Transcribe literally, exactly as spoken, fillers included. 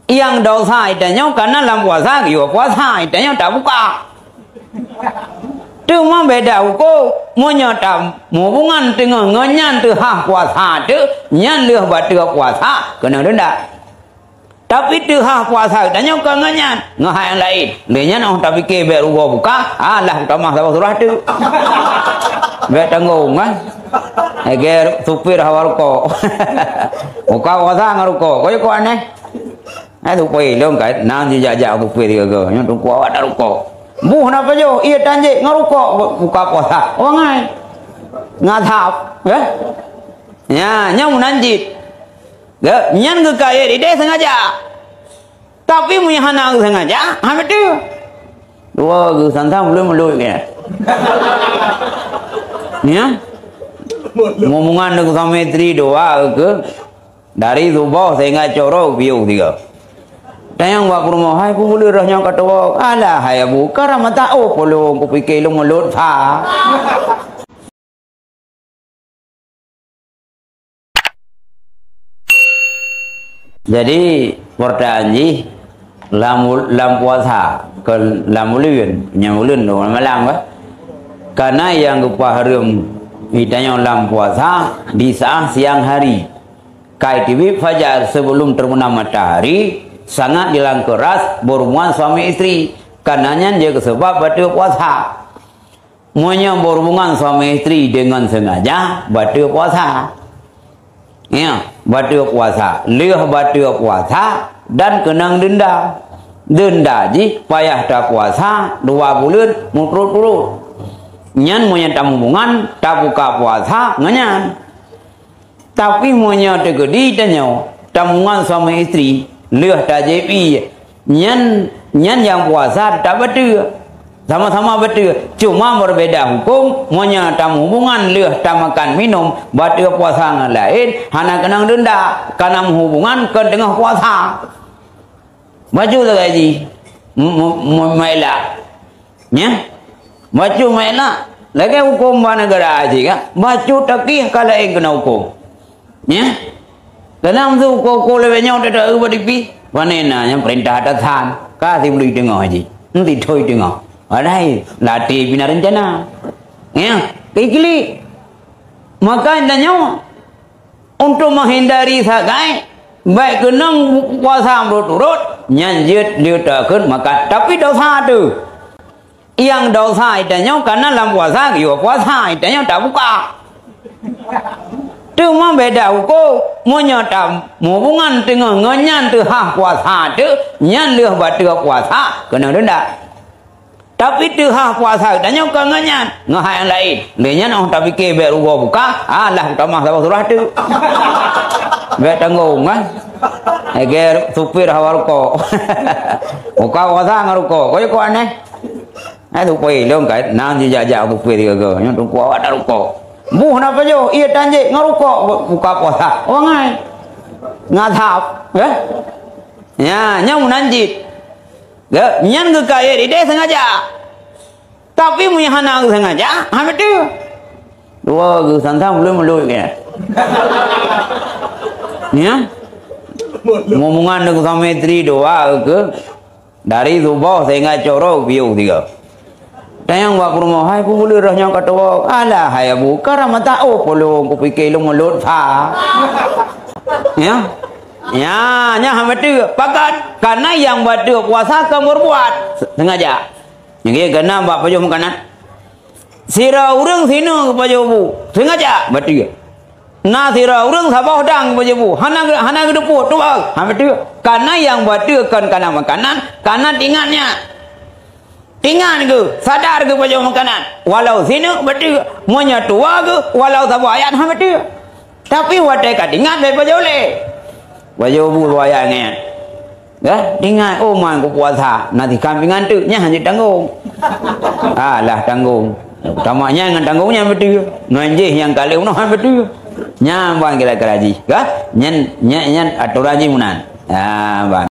Nyang desya geutanyoe kana lam puasa, geuyue puasa, geutanyoe tabuka. Teuma beda huköm, meunyoe tamuhubungan teungoh ngon nyan teuhah puasa teuh, nyan lheueh bateue puasa, keunong deunda. Tapi teuhah puasa geutanyoe kon ngon nyan, ngon hai nyang laén. Lé nyan óh tapike bék rugoe buka, alah, tamah saboh surah teuh. Bék tanggong, kan? Lagée supir hawa rukok. Buka puasa ngon rukok. Kok jeuet kok aneh? Eh, supir lôn ka, na jijak-jak supir tiga-tiga. Nyoe teungku awak na rukok. Buh na pajoh, ié tan jih ngon rukok bu-, buka puasa. Orang ai. Ngadhab, ya? Ya, nyan meunan jih. Geuh, nyan geukayée idéh sengaja. Tapi meunyo hana sengaja, ha beutôi. Dua geuh sang-sang belum meulot nyan. Ya? Ngomongan deungon suami isteri dua geuh. Dari suboh sehingga coro piôh tiga. Tanyong bak peurumoh, "Hai, peue buleuen roh nyoe ka tuwoe?" "Alah, hai Abu, ka Ramadhan, oh, polong, kupike lôn meulot sa." Jadi, peurtanyaan jih, lam, lam puasa, ke lam buleuen, nyang buleuen dua malam, kan? Karena nyang geupahareuem geutanyoe lam puasa di saat siang hari. Kai teubiet fajar, sebelum terbenam matahari, sangat dilarang keras berhubungan suami isteri. Karena nyan jeuet keu seubab bateue puasa. Meunyoe berhubungan suami isteri deungon sengaja, bateue puasa. Ya, bateue puasa. Lheueh bateue puasa dan keunong deunda. Deunda jih payah tapuasa dua buleuen meuturot-turot. Nyan meunyoe tamuhubungan, tabuka puasa ngon nyan. Tapi meunyoe teukeudi tanyoe, tamuhubungan suami isteri, lheueh tajép ié, nyan, nyan nyang puasa teutap bateue. Sama-sama bateue, cuma berbeda huköm, meunyoe tamuhubungan lheueh tamakan minum, bateue puasa ngon laén, hana keunong deunda, kana meuhubungan kon teungoh puasa. Bacut lagée jih, m-, m-, m-, meuelak. Nyan? Bacut meuelak. Lagée huköm bak neugara jih, kan? Bacut tapi ka laén keuneuk huköm. Nyan? Dalam tu huköm-huköm leubeh nyoe teuta bak tipi. Pane na nyang peurintah atasan. Ka sibleui teungoh jih. Enti thoi teungoh. Padahai latih pih na reuncana. Nyan? Klik-klik. Maka tanyoe Untuk meuhindari sagai, bék keunong puasa beurot-rot, nyan jeuet leutakon makan. Tapi desya teuh. Nyang desya geutanyoe kana lam puasa, geuyue puasa, geutanyoe tabuka. Teuma beda huköm, meunyoe tamuhubungan teungoh ngon nyan teuhah puasa teuh, nyan lheueh bateue puasa, keunong deunda. Tapi teuhah puasa geutanyoe kon ngon nyan, ngon hai nyang laén. Lé nyan óh tapike bék rugoe buka, alah, tamah saboh surah teuh. Bék tanggong, kan? Lagée supir hawa rukok. Buka puasa ngon rukok. Kok jeuet kok aneh? Eh, supir lôn ka, na jijak-jak supir tiga-tiga. Nyoe teungku awak na rukok. Buh na pajoh, ié tan jih ngon rukok bu-, buka puasa. Orang ai. Ngadhab, ya? Ya, nyan meunan jih. Geuh, nyan geukayée idéh sengaja. Tapi meunyo hana sengaja, ha beutôi. Dua geuh sang-sang belum meulot nyan. Ya? Ngomongan deungon suami isteri dua geuh. Dari suboh sehingga coro piôh tiga. Tanyong bak peurumoh, "Hai, peue buleuen roh nyoe ka tuwoe?" "Alah, hai Abu, ka Ramadhan, oh, polong, kupike lôn meulot sa." Ya? Ya, nyan ha beutôi. Pakon? Karena nyang bateue puasa kon beurbuat sengaja. Nyang keu keunam bak pajoh makanan. Sira ureuëng sineuk pajoh bu, sengaja bateue. Na sira ureuëng saboh dang pajoh bu, hana geu-, hana geuteupeue, tuwoe, ha beutôi. Karena nyang bateue kon kana makanan, kana tingat nyan. Tingat geuh, sadar geuh pajoh makanan. Walau sineuk bateue, meunyoe tuwoe geuh, walau saboh ayat, ha beutôi. Tapi watée ka tingat bék pajoh lé. Pajoh bu saboh ayat nyan. Gah, ingat, oh, man kupuasa, na tikam pih ngan teuk, nyan hana tanggong. Alah, tanggong. Tamak nyan ngon tanggong nyan beutôi. Ngon jih nyang ka lheueh unoe han beutôi. Nyan ban kira-kira jih. Gah, nyan, nyan, nyan atoran jih meunan. Ha, ban.